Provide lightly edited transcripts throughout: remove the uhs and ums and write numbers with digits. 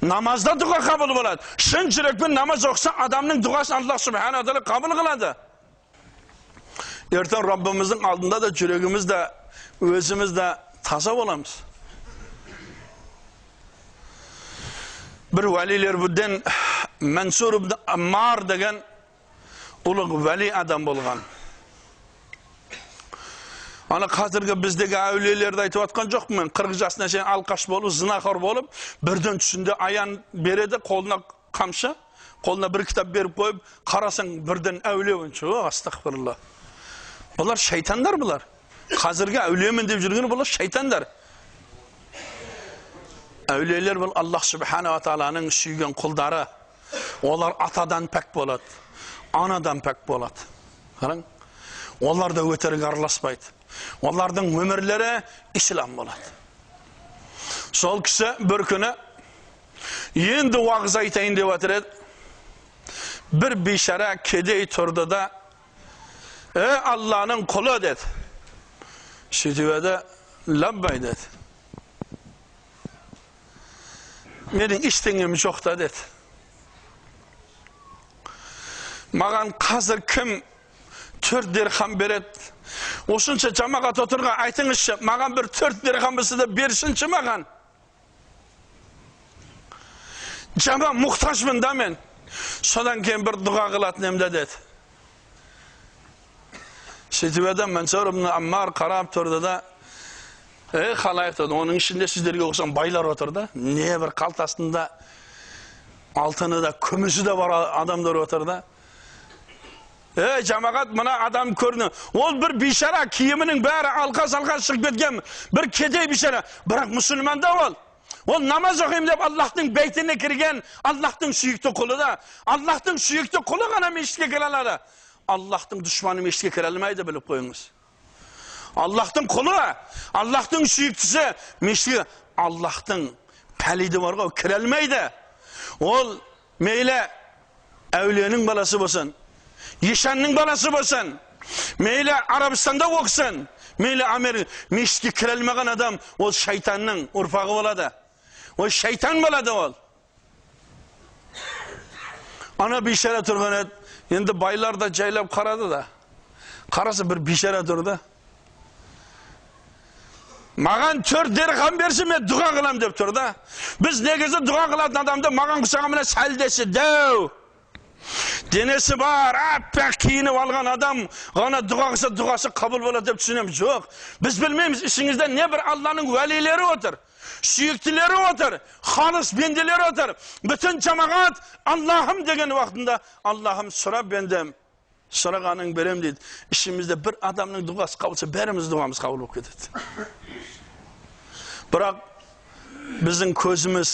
Намазда дұға қабыл болады. Шын жүрекпен намаз оқыса, адамның дұғасын Аллах субхана тағала қабыл қылады. Ертең Раббымыздың алдында да жүрегіміз де, өзіміз де таза боламыз. Бір уәлилерден Мансур ибн Аммар деген ұлық уәли адам болған. Ана қазіргі біздегі әулиелерді айтып атқан жоқпын мен. 40 жасына шейін алқаш болып, зынақор болып, бірден түсінде аян береді, қолына қамшы, қолына бір кітап беріп қойып, қарасаң бірден әулие. Жоқ, астағфирулла. Бұлар шайтандар бұлар. Қазіргі әулиемін деп жүрген бұлар шайтандар. Әулиелер бұл Аллах субханала тағаланың сүйген құлдары. Олар атадан пәк болады, анадан пәк болады. Қараң, олар да өтірік араласпайды. Олардың өмірлері ислам болады. Сол кісі бір күні енді уағыз айтайын деп жатыр еді. Бір бейшара кедей тұрды да, Алланың құлы деді. Сөйтіп еді, лаббай деді. Менің ештеңем жоқ та деді. Маған қазір кім 4 дирхам береді? Осынша жамағат отырған айтыңызшы, маған бір 4 дирхам болса да берсінші маған. Жаман мұқтажмын да мен. Содан кейін бір дұға қылатын ем де деді. Сөйтіп еді, Мансур ибн Аммар қарап тұрды да, халайық деді, оның ішінде сіздерге ұқсаған байлар отыр да, не бір қалтасында алтыны да, күмісі де бар адамдар отыр да. Жамағат, мына адам көріні. Ол бір бейшара, киімінің бәрі алқа-салқа шығып кеткен, бір кедей бейшара. Бірақ мұсылман да ол. Ол намаз оқимын деп Аллахтың бейтіне кірген, Аллахтың сүйікті құлы да. Аллахтың сүйікті құлы ғана мешітке кіре алады. Аллахтың дұшманы мешітке кіре алмайды, біліп қойыңыз. Аллахтың құлы, Аллахтың сүйіктісі мешітке, Аллахтың пәлиді бар ғой, кіре алмайды. Ол мейлі әулиенің баласы болсын, ешанның баласы болсын, мейлі Арабстанда оқысын, мейлі Америка, мешітке кіре алмаған адам, ол шайтанның ұрпағы болады. Ол шайтан болады ол. Ана бейшара тұрған еді, енді байлар да жайлап қарады да. Қараса бір бейшара тұрды. Маған 4 дирхам берсін, мен дұға қылам деп тұр да. Біз негізі дұға қылатын адамды маған құсаған мына сәлдесі дәу, денесі бар, аппақ киініп алған адам ғана дұға қылса, дұғасы қабыл болады деп түсінеміз. Жоқ, біз білмейміз, ішіңізде не бір Алланың уәлилері отыр, сүйіктілері отыр, халыс бенделері отыр. Бүтін жамағат Аллахым деген уақытында Аллахым сұра бендем, сұрағаның берем дейді. Ішімізде бір адамның дұғасы қабыл болса, бәріміз дұғамыз қабыл болып кетеді. Бірақ біздің көзіміз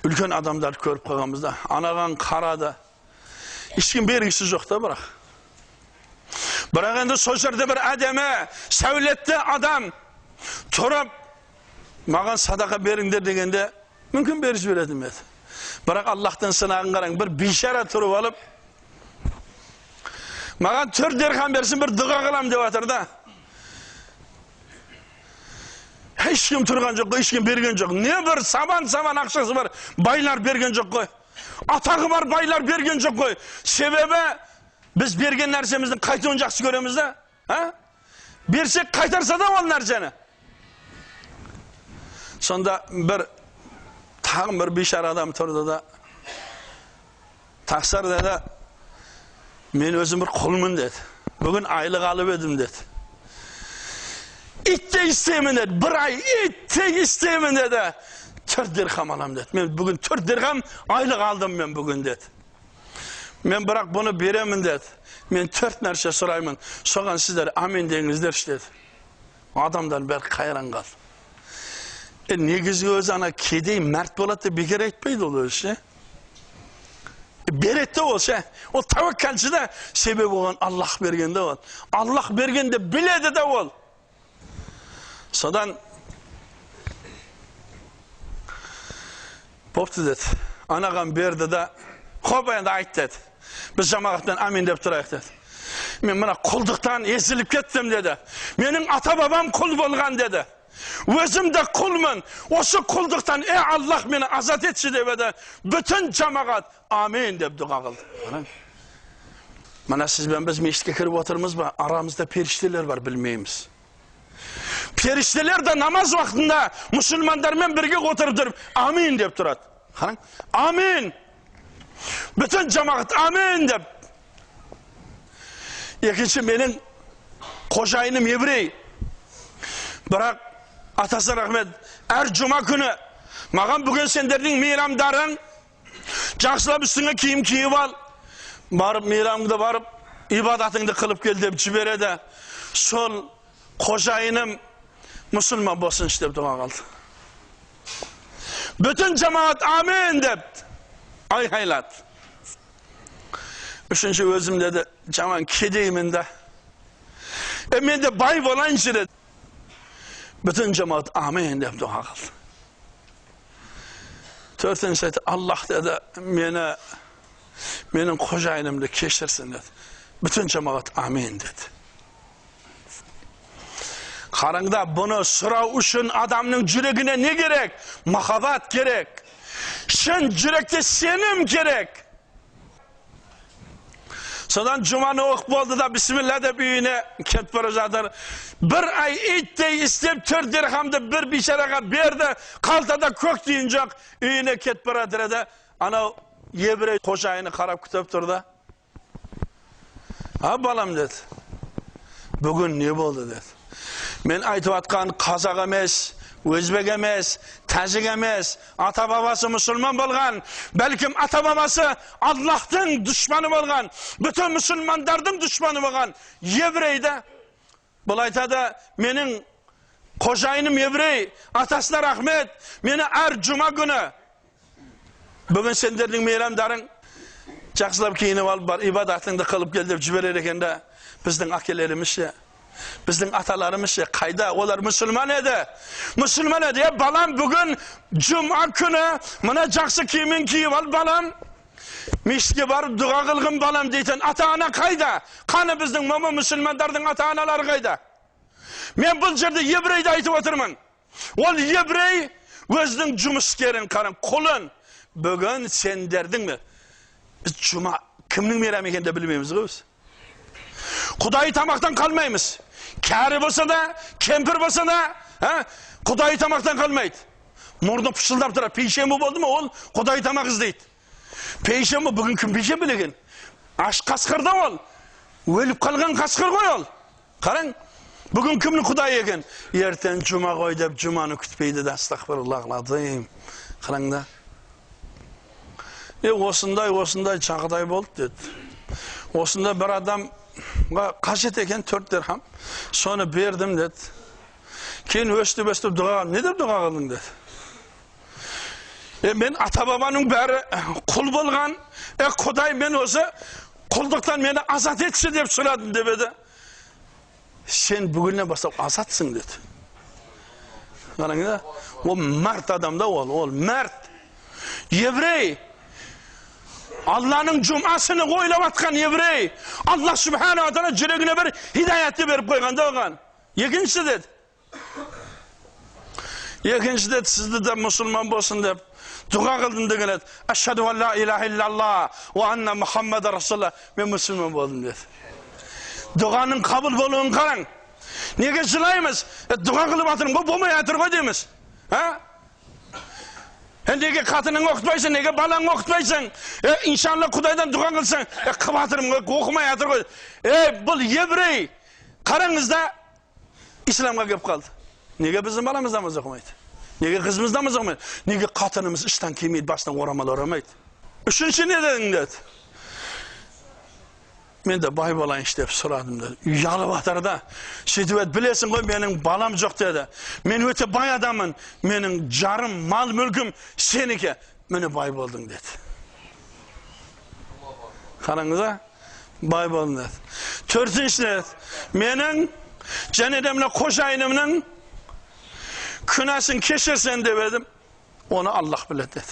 үлкен адамдарды көріп қалғанбызда, анаған қарады, ешкім бергісі жоқ та бірақ. Бірақ енді сол жерде бір әдемі, сәулетті адам тұрып, маған садақа беріңдер дегенде, мүмкін беріп жіберетін еді. Бірақ Аллахтың сынағын қараң, бір бейшара тұрып алып, маған 4 дирхам берсін, бір дұға қылам деп жатыр да. Ешкім тұрған жоқ, ешкім берген жоқ. Не бір сабан-сабан ақшасы бар, байлар берген жоқ қой. Атағы бар байлар берген жоқ қой. Себебі біз берген нәрсеміздің қайтуын жақсы көреміз да. Берсек қайтарса да ол нәрсені. Сонда бір тағы бір бейшара адам тұрды да, тақсыр деді, мен өзім бір құлмын деді. Бүгін айлық алып едім деді. Итте істеймін деді, бір ай итте істеймін деді. 4 дирхам алам деді. Мен бүгін 4 дирхам айлық алдым мен бүгін деді. Мен бірақ бұны беремін деді. Мен 4 нәрсе сұраймын. Соған сіздер амин деңіздерші деді. Адамдар бәрі қайран қалды. Негізгі өзі ана кедей мәрт болады деп бекер айтпайды ол өзі. Береді ол ше. Ол тәуеккәлші да, себебі оған Аллах берген де ол. Аллах берген де біледі де ол. Содан бопты деді. Анаған берді да, хоп енді айт деді. Біз жамағатпен амин деп тұрайық деді. Мен мына құлдықтан езіліп кеттім деді. Менің ата-бабам құл болған деді. Өзім де құлмын. Осы құлдықтан, е Аллах, мені азат етші деп еді. Бүтін жамағат амин деп дұға қылды. Мына сіз бен біз мешітке кіріп отырмыз ба? Арамызда періштелер бар, білмейміз. Періштелер де намаз уақытында мұсылмандармен бірге отырып тұрып, амин деп тұрады. Қараң, амин. Бүтін жамағат амин деп. Екінші, менің қожайыным еврей. Бірақ атасы рахмет, әр жұма күні маған бүгін сендердің мейрамдарың, жақсылап үстіңе киім киіп ал, барып мейрамыңды барып ибадатыңды қылып кел деп жібереді. Сол қожайыным мұсылман болсыншы деп дұға қылды. Бүтін жамағат амин деп айқайлады. Үшінші, өзім деді, жаман кедеймін да. Мен де бай болайыншы деді. Бүтін жамағат амин деп дұға қылды. Төртінші айтты, Аллах деді, менің қожайынымды кешірсін деді. Бүтін жамағат амин деді. Қараңда, бұны сұрау үшін адамның жүрегіне не керек? Махаббат керек. Шын жүректе сенім керек. Содан жұманы оқып болды да, бисмилля деп үйіне кетіп бара жатыр. Бір ай иттей істеп 4 дирхамды бір бейшараға берді. Қалтада көк тиын жоқ. Үйіне кетіп бара жатыр еді. Анау еврей қожайыны қарап күтіп тұрды. А балам деді. Бүгін не болды деді. Мен айтып атқан қазақ емес, өзбек емес, тәжік емес, ата-бабасы мұсылман болған, бәлкім ата-бабасы Аллахтың дұшпаны болған, бүтін мұсылмандардың дұшпаны болған еврейді. Бұл айтады, менің қожайыным еврей, атасына рахмет, мені әр жұма күні, бүгін сендердің мейрамдарың, жақсылап киініп алып бар, ибадатыңды қылып кел деп жіберер екен де, біздің әкелеріміз ше, біздің аталарымыз ше, қайда? Олар мұсылман еді. Мұсылман еді. Балам, бүгін жұма күні, мына жақсы киімін киіп ал балам, мешітке барып дұға қылғын балам дейтін ата-ана қайда? Қаны біздің момын мұсылмандардың ата-аналары қайда? Мен бұл жерде еврейді айтып отырмын. Ол еврей өзінің жұмыскерін, қараң, құлын. Бүгін сендердің ме? Біз жұма кімнің мейрамы екенін де білмейміз ғой біз. Құдайы тамақтан қалмаймыз. Кәрі болса да, кемпір болса да, құдайы тамақтан қалмайды. Мұрны пышылдап тұрады. Пейшенбі болды ма, ол құдайы тамақ іздейді. Пейшенбі, бүгін кім пейшенбі деген? Аш қасқыр да ол. Өліп қалған қасқыр ғой ол. Қараң, бүгін кімнің құдайы екен? Ертең жұма ғой деп жұманы күтпейді де, астағфируллах лазим. Қараң да. Осындай, осындай жағдай болды деді. Осында бір адам қажет екен 4 дирхам, соны бердім деді. Кейін өстіп өстіп дұға, не деп дұға қылдың деді. Мен ата-бабаның бәрі құл болған, Құдай мен осы құлдықтан мені азат етші деп сұрадым деп еді. Сен бүгіннен бастап азатсың деді. Қараңыз, ол мәрт адам да, ол мәрт. Еврей. Алланың жұмасыны ойлап атқан еврей. Аллах Субханала Тағала жүрегіне бір хидаятты беріп қойған да оған. Екінші деді. Екінші деді, сізді де мұсылман болсын деп дұға қылдым деген еді. Ашхаду ан ла илаха иллаллах уа анна Мухаммадан расулуллах. Мен мұсылман болдым деді. Дұғаның қабыл болуын қараң. Неге жылаймыз? Дұға қылып жатырмын ғой, болмай жатыр ғой дейміз. Неге қатының оқытпайсың, неге балаңы оқытпайсың? Иншалла Құдайдан дұға қылсаң, қылып жатырмын ғой, оқымай жатыр ғой. Бұл еврей, қараңыз да, исламға келіп қалды. Неге біздің баламыз намаз оқымайды? Неге қызымыз намаз оқымайды? Неге қатынымыз іштан кимейді, басына орамал орамайды? Үшінші не дедің деді. Мен де бай болайыншы деп сұрадым деді. Ұялып жатыр да. Сөйтіп еді, білесің ғой, менің балам жоқ деді. Мен өте бай адаммын. Менің жарым мал мүлкім сенікі. Міне бай болдың деді. Қараңыз, бай болдың деді. Төртінші деді. Менің және де мына қожайынымның күнәсін кешірсен деп едім. Оны Аллах біледі деді.